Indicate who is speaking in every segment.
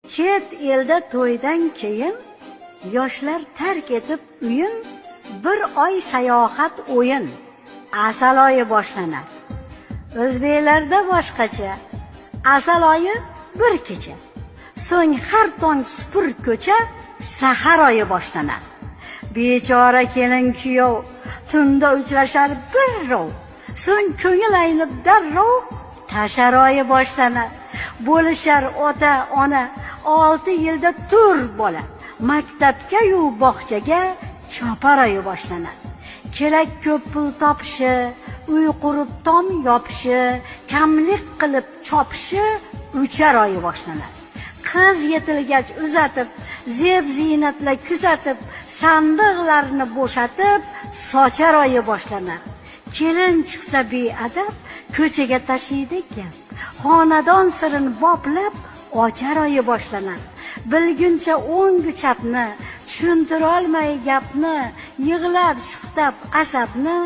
Speaker 1: Chet elda to'ydan keyin yoshlar tark etib uyin, bir oy sayohat o'yin, asal oyi boshlanar. O'zbeklarda boshqacha, asal oyi bir kecha. So'ng har tong supur ko'cha, sahar oyi boshlanar. Bechora kelin kuyov tunda uchrashar birrov. So'ng ko'ngil aynib darrov tashar oyi boshlanar. Bo'lishar ota ona 6 yilda tur bola. Maktabga yu bog'chaga chopar oyi boshlanar. Kerak ko'p pul topishi, uy qurib tom yopishi, kamlik qilib chopishi uchar oyi boshlanar. Qiz yetilgach uzatib, zeb ziynatla kuzatib, sandiqlarni bo'shatib, sochar oyi boshlanar. Kelin chiqsa beadab, ko'chaga tashiydi gap. Xonadon sirini boplab, ochar oyi boshlanar. Bilguncha o'ngu chapni, tushuntirolmay gapni, yig'lab siqtab asabni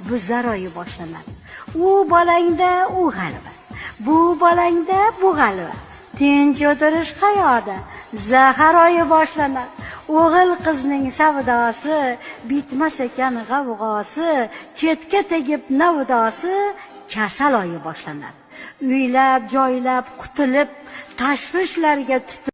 Speaker 1: buzar oyi boshlanar. U bolangda u g'alva, bu bolangda bu g'alva. Tinch o'tirish qayoqda? Zahar oyi boshlanar. O'g'il qizning savdosi bitmas ekan g'avg'osi, ketga tegib navdosi kasal oyi boshlanar. Uylab, joylab, qutulib, tashvishlarga tutib